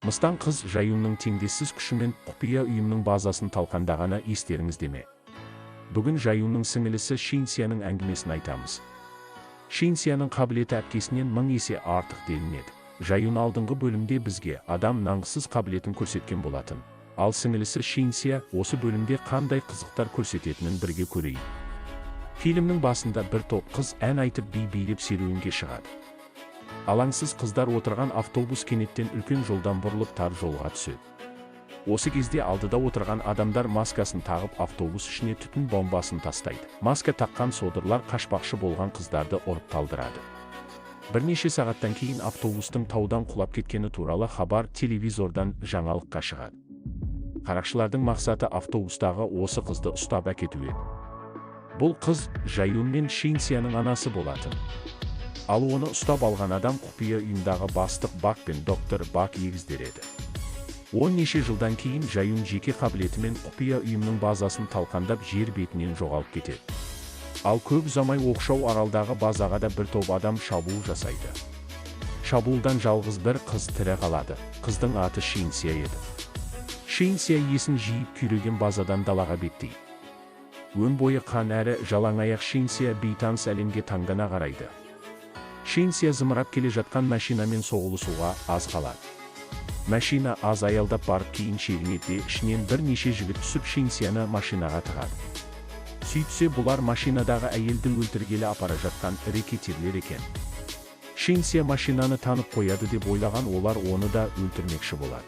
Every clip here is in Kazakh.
Мыстан қыз Жаюнның теңдессіз күшімен құпия ұйымның базасын талқандағаны естеріңізде ме? Бүгін Жаюнның сіңілісі Шинсияның әңгімесін айтамыз. Шинсияның қабілеті әпкесінен мың есе артық делінеді. Жаюн алдыңғы бөлімде бізге адам нанғысыз қабілетін көрсеткен болатын. Ал сіңілісі Шинсия осы бөлімде қандай қызықтар көрсететінін бірге көрейік. Фильмнің басында бір топ қыз ән айтып, би билеп, серуенге шығады. Алаңсыз қыздар отырған автобус кенеттен үлкен жолдан бұрылып, тар жолға түседі. Осы кезде алдыда отырған адамдар маскасын тағып, автобус ішіне түтін бомбасын тастайды. Маска таққан содырлар қашпақшы болған қыздарды ұрып талдырады. Бірнеше сағаттан кейін автобустың таудан құлап кеткені туралы хабар телевизордан жаңалыққа шығады. Қарақшылардың мақсаты автобустағы осы қызды ұстап әкету еді. Бұл қыз Жаюн мен Шинсияның анасы болатын. Ал оны ұстап алған адам құпия ұйымдағы бастық Бак пен доктор Бак егіздер еді. Он неше жылдан кейін Жаюн жеке қабілетімен құпия ұйымның базасын талқандап, жер бетінен жоғалып кетеді. Ал көп ұзамай оқшау аралдағы базаға да бір топ адам шабуыл жасайды. Шабуылдан жалғыз бір қыз тірі қалады. Қыздың аты Шинсия еді. Шинсия есін жиып, күйреген базадан далаға беттейді. Өн бойы қан әрі жалаң аяқ Шинсия бейтаныс әлемге таңдана қарайды. Шинсия зымырап келе жатқан машинамен соғылысуға аз қалады. Машина аз аялдап барып, кейін шегінеді де, ішінен бірнеше жігіт түсіп, Шинсияны машинаға тығады. Сөйтсе, бұлар машинадағы әйелді өлтіргелі апара жатқан рэкетирлер екен. Шинсия машинаны танып қояды деп ойлаған олар оны да өлтірмекші болады.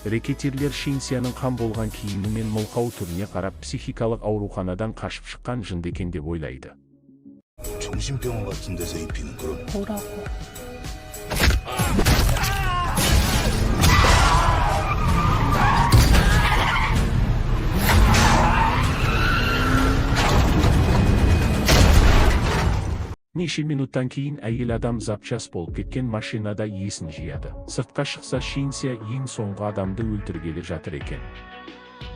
Рэкетирлер Шинсияның қан болған киімі мен мылқау түріне қарап, психикалық ауруханадан қашып шыққан жынды екен деп ойлайды. 정신병원 같은 데서 입히는 그런 뭐라고? Неше минуттан кейін әйел адам запчас болып кеткен машинада есін жияды. Сыртқа шықса, Шинсия ең соңғы адамды өлтіргелі жатыр екен.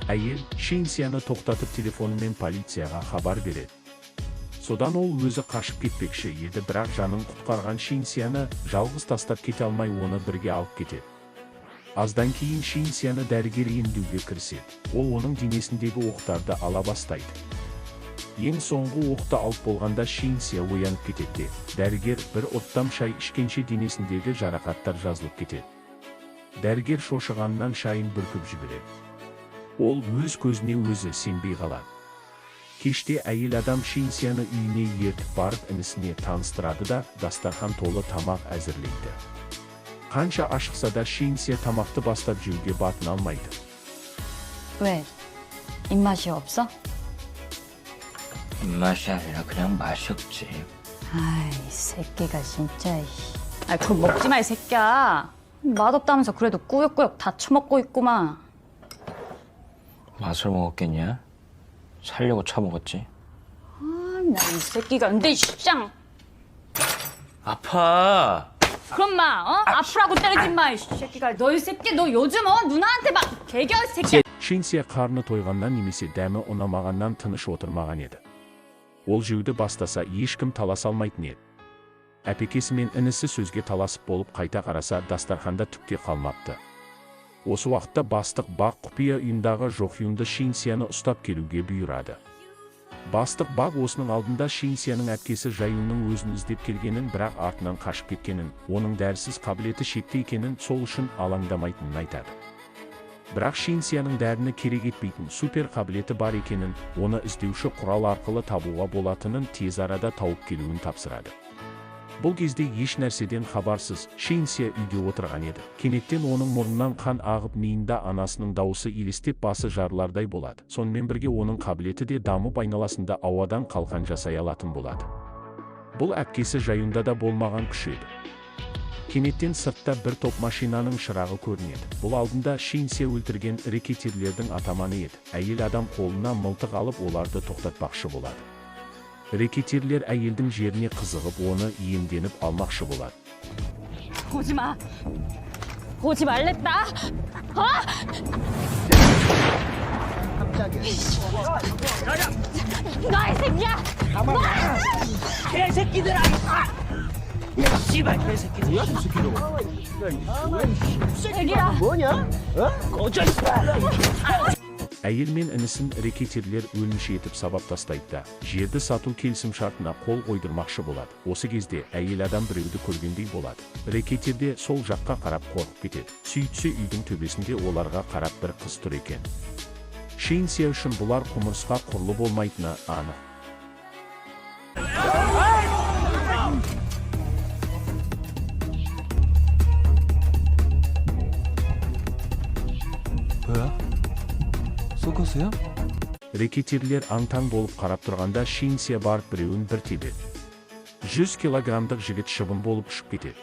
Әйел Шинсияны тоқтатып, телефонымен полицияға хабар береді. Содан ол өзі қашып кетпекші еді, бірақ жанын құтқарған Шинсияны жалғыз тастап кете алмай, оны бірге алып кетеді. Аздан кейін Шинсияны дәрігер емдеуге кіріседі. Ол оның денесіндегі оқтарды ала бастайды. Ең соңғы оқты алып болғанда, Шинсия оянып кетеді де, дәрігер бір ұрттам шай ішкенше денесіндегі жарақаттар жазылып кетеді. Дәрігер шошығаннан шайын бүркіп жібереді. Ол өз көзіне өзі сенбей қалады. Кеште әйел адам Шинсияны үйіне ертіп барып, інісіне таныстырады да, дастархан толы тамақ әзірлейді. Қанша ашықса да, Шинсия тамақты бастап жеуге батын алмайды. 왜? 입맛이 없어? 입맛이 아니라 그냥 맛이 없지. 아이, 이 새끼가 진짜. 아, 그거 먹지 마, 이 새끼야. 맛없다면서 그래도 꾸역꾸역 다 처먹고 있구만. 맛을 먹었겠냐? 살려고 처먹었지. 아, 나 이 새끼가 근데 쌍. 아파. 그럼 마, 어? 아프라고 때리지 마, 이 새끼가. 너 이 새끼, 너 요즘 누나한테 막 개겨, 이 새끼야. Шинсия қарны тойғаннан немесе дәмі ұнамағаннан тыныш отырмаған еді. Ол жеуді бастаса, ешкім таласа алмайтын еді. Әпекесі мен інісі сөзге таласып болып, қайта қараса, дастарханда түк те қалмапты. Осы уақытта бастық Бақ құпия ұйымдағы Жохюнды Шинсияны ұстап келуге бұйырады. Бастық Бақ осының алдында Шинсияның әпкесі Жаюнның өзін іздеп келгенін, бірақ артынан қашып кеткенін, оның дәрісіз қабілеті шекті екенін, сол үшін алаңдамайтынын айтады. Бірақ Шинсияның дәріні керек етпейтін супер қабілеті бар екенін, оны іздеуші құрал арқылы табуға болатынын, тез арада тауып келуін тапсырады. Бұл кезде еш нәрседен хабарсыз Шинсия үйде отырған еді. Кенеттен оның мұрнынан қан ағып, миында анасының дауысы елестеп, басы жарылардай болады. Сонымен бірге оның қабілеті де дамып, айналасында ауадан қалқан жасай алатын болады. Бұл әпкесі Жаюнда да болмаған күш еді. Кенеттен сыртта бір топ машинаның шырағы көрінеді. Бұл алдында Шинсия өлтірген рэкетирлердің атаманы еді. Әйел адам қолына мылтық алып, оларды тоқтатпақшы болады. Рэкетирлер әйелдің жеріне қызығып, оны иемденіп алмақшы болады. 보지 마. 보지 말랬다. 어? 놔, 이 새끼야! 개새끼들아! 아! 씨발 개새끼들. 애기야. 뭐냐? 어? 꺼져 Әйел мен інісін рэкетирлер өлімші етіп сабап тастайды да, жерді сату келісімшартына қол қойдырмақшы болады. Осы кезде әйел адам біреуді көргендей болады. Рэкетир де сол жаққа қарап қорқып кетеді. Сөйтсе, үйдің төбесінде оларға қарап бір қыз тұр екен. Шинсия үшін бұлар құмырсқа құрлы болмайтыны анық. 뭐야? 서커스야? Рэкетирлер аң-таң болып қарап тұрғанда Шинсия барып біреуін бір тебеді. 100 килограммдық жігіт шыбын болып ұшып кетеді.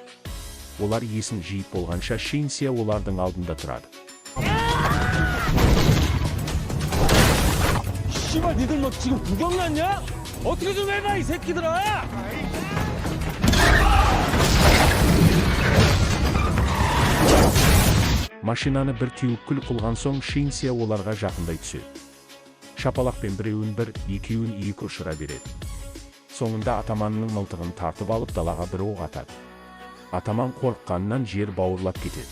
Олар есін жиып болғанша Шинсия олардың алдында тұрады. 씨발 니들 뭐 지금 구경 났냐? 어떻게 좀 해봐 이 새끼들아! Машинаны бір теуіп күл қылған соң Шинсия оларға жақындай түседі. Шапалақпен біреуін бір, екеуін екі ұшыра береді. Соңында атаманның мылтығын тартып алып далаға бір оқ атады. Атаман қорыққанынан жер бауырлап кетеді.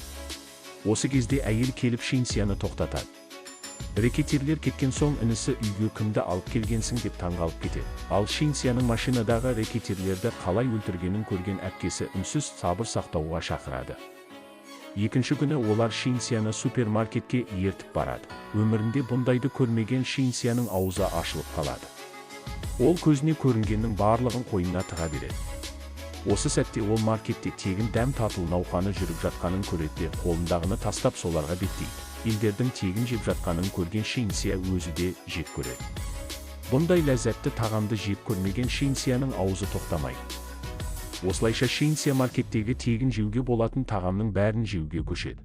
Осы кезде әйел келіп Шинсияны тоқтатады. Рэкетирлер кеткен соң інісі үйге кімді алып келгенсің деп таңғалып кетеді. Ал Шинсияның машинадағы рэкетирлерді қалай өлтіргенін көрген әпкесі үнсіз сабыр сақтауға шақырады. Екінші күні олар Шинсияны супермаркетке ертіп барады. Өмірінде бұндайды көрмеген Шинсияның аузы ашылып қалады. Ол көзіне көрінгеннің барлығын қойнына тыға береді. Осы сәтте ол маркетте тегін дәм тату науқаны жүріп жатқанын көреді де, қолындағыны тастап соларға беттейді. Елдердің тегін жеп жатқанын көрген Шинсия өзі де жек көреді. Бұндай ләззатты тағамды жеп көрмеген Шинсияның аузы тоқтамайды. Осылайша Шинсия маркеттегі тегін жеуге болатын тағамның бәрін жеуге көшеді.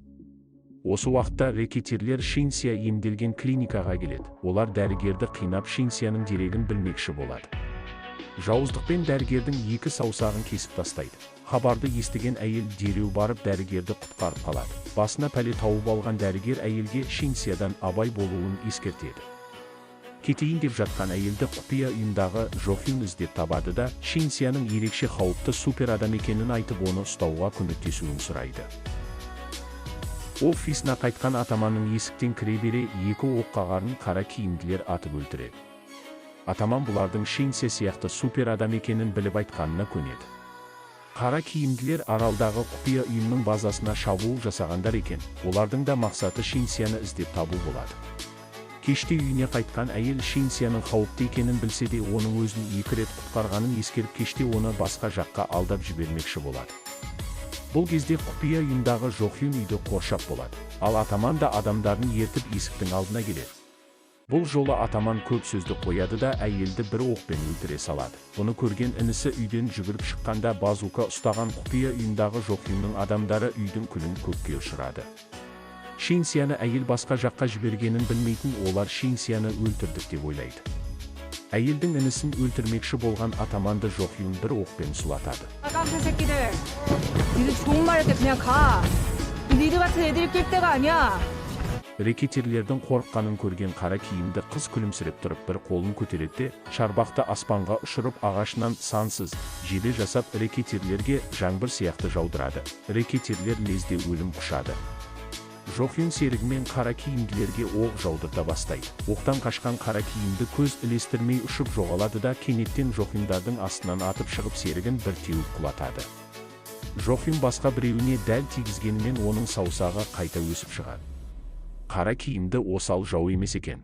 Осы уақытта рэкетирлер Шинсия емделген клиникаға келеді. Олар дәрігерді қинап Шинсияның дерегін білмекші болады. Жауыздықпен дәрігердің екі саусағын кесіп тастайды. Хабарды естіген әйел дереу барып дәрігерді құтқарып қалады. Басына пәле тауып алған дәрігер әйелге Шинсиядан абай болуын ескертеді. Кетейін деп жатқан әйелді құпия ұйымдағы Жохюн іздеп табады да, Шинсияның ерекше қауіпті супер адам екенін айтып, оны ұстауға көмектесуін сұрайды. Офисына қайтқан атаманның есіктен кіре бере екі оқ қағарын қара киімділер атып өлтіреді. Атаман бұлардың Шинсия сияқты супер адам екенін біліп айтқанына көнеді. Қара киімділер аралдағы құпия ұйымның базасына шабуыл жасағандар екен. Олардың да мақсаты Шинсияны іздеп табу болады. Кеште үйіне қайтқан әйел Шинсияның қауіпті екенін білсе де, оның өзін екі рет құтқарғанын ескеріп, кеште оны басқа жаққа алдап жібермекші болады. Бұл кезде құпия ұйымдағы Жохюн үйді қоршап болады. Ал атаман да адамдарын ертіп есіктің алдына келеді. Бұл жолы атаман көп сөзді қояды да, әйелді бір оқпен өлтіре салады. Бұны көрген інісі үйден жүгіріп шыққанда базука ұстаған құпия ұйымдағы Жохюнның адамдары үйдің күлін көкке ұшырады. Шинсияны әйел басқа жаққа жібергенін білмейтін олар Шинсияны өлтірдік деп ойлайды. Әйелдің інісін өлтірмекші болған атаманды Жохюн бір оқпен сұлатады. 깡패 새끼들, 니들 좋은 말 할 때 그냥 가. 니들 같은 애들이 낄 때가 아니야. Рэкетирлердің қорыққанын көрген қара киімді қыз күлімсіреп тұрып бір қолын көтереді де, шарбақты аспанға ұшырып ағашынан сансыз жебе жасап рэкетирлерге жаңбыр сияқты жаудырады. Рэкетирлер лезде өлім құшады. Жохюн серігімен қара киімділерге оқ жаудырта бастайды. Оқтан қашқан қара киімді көз ілестірмей ұшып жоғалады да, кенеттен Жохюндардың астынан атып шығып серігін бір теуіп құлатады. Жохюн басқа біреуіне дәл тигізгенімен оның саусағы қайта өсіп шығады. Қара киімді осал жау емес екен.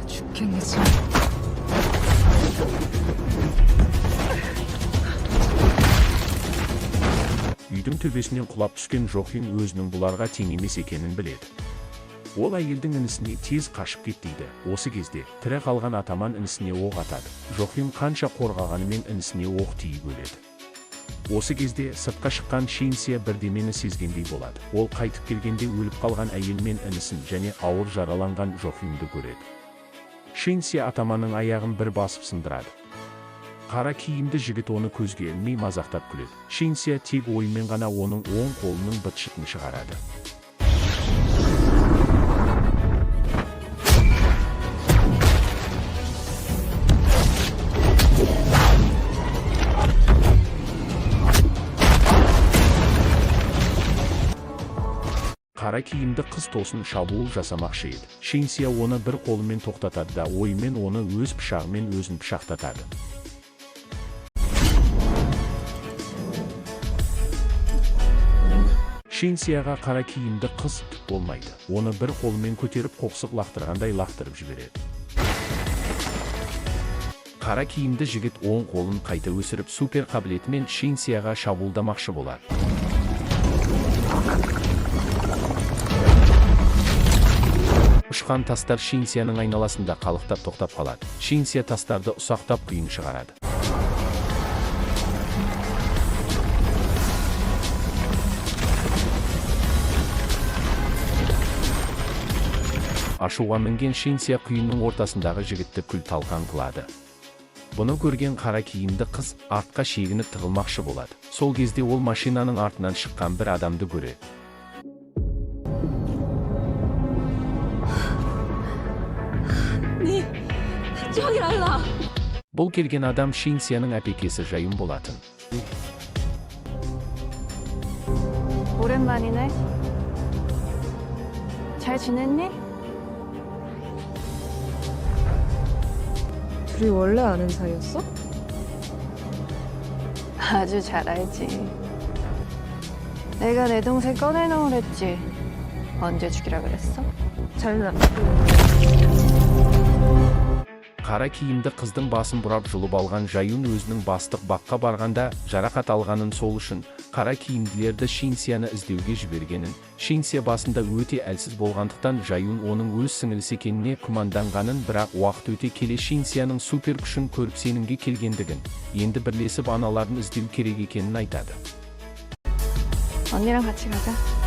죽겠네 진짜. Үйдің төбесінен құлап түскен Жохюн өзінің бұларға тең емес екенін біледі. Ол әйелдің інісіне тез қашып кет дейді. Осы кезде тірі қалған атаман інісіне оқ атады. Жохюн қанша қорғағанымен інісіне оқ тиіп өледі. Осы кезде сыртқа шыққан Шинсия бірдемені сезгендей болады. Ол қайтып келгенде өліп қалған әйел мен інісін және ауыр жараланған Жохюнды көреді. Шинсия атаманның аяғын бір басып сындырады. Қара киімді жігіт оны көзге ілмей мазақтап күледі. Шинсия тек ойымен ғана оның оң қолының быт-шытын шығарады. Қара киімді қыз тосын шабуыл жасамақшы еді. Шинсия оны бір қолымен тоқтатады да, ойымен оны өз пышағымен өзін пышақтатады. Шинсияға қара киімді қыз түк болмайды. Оны бір қолымен көтеріп, қоқсық лақтырғандай лақтырып жібереді. Қара киімді жігіт оң қолын қайта өсіріп, супер қабілетімен Шинсияға шабуылдамақшы болады. Ұшқан тастар Шинсияның айналасында қалықтап тоқтап қалады. Шинсия тастарды ұсақтап, құйын шығарады. Ашуға мінген Шинсия құйынның ортасындағы жігітті күл талқан қылады. Бұны көрген қара киімді қыз артқа шегініп тығылмақшы болады. Сол кезде ол машинаның артынан шыққан бір адамды көреді. 你终于来了。 Бұл келген адам Шинсияның әпекесі Жайын болатын. 오랜만이네. 잘 지냈니? 둘이 원래 아는 사이였어? 아주 잘 알지. 내가 내 동생 꺼내놓으랬지. 언제 죽이라 그랬어? 잘나. Қара киімді қыздың басын бұрап жұлып алған Жаюн өзінің бастық баққа барғанда жарақат алғанын, сол үшін қара киімділерді Шинсияны іздеуге жібергенін, Шинсия басында өте әлсіз болғандықтан, Жаюн оның өз сіңілісі екеніне күмәнданғанын, бірақ уақыт өте келе Шинсияның супер күшін көріп сенімге келгендігін, енді бірлесіп аналарын іздеу керек екенін айтады. 언니랑 같이 가자.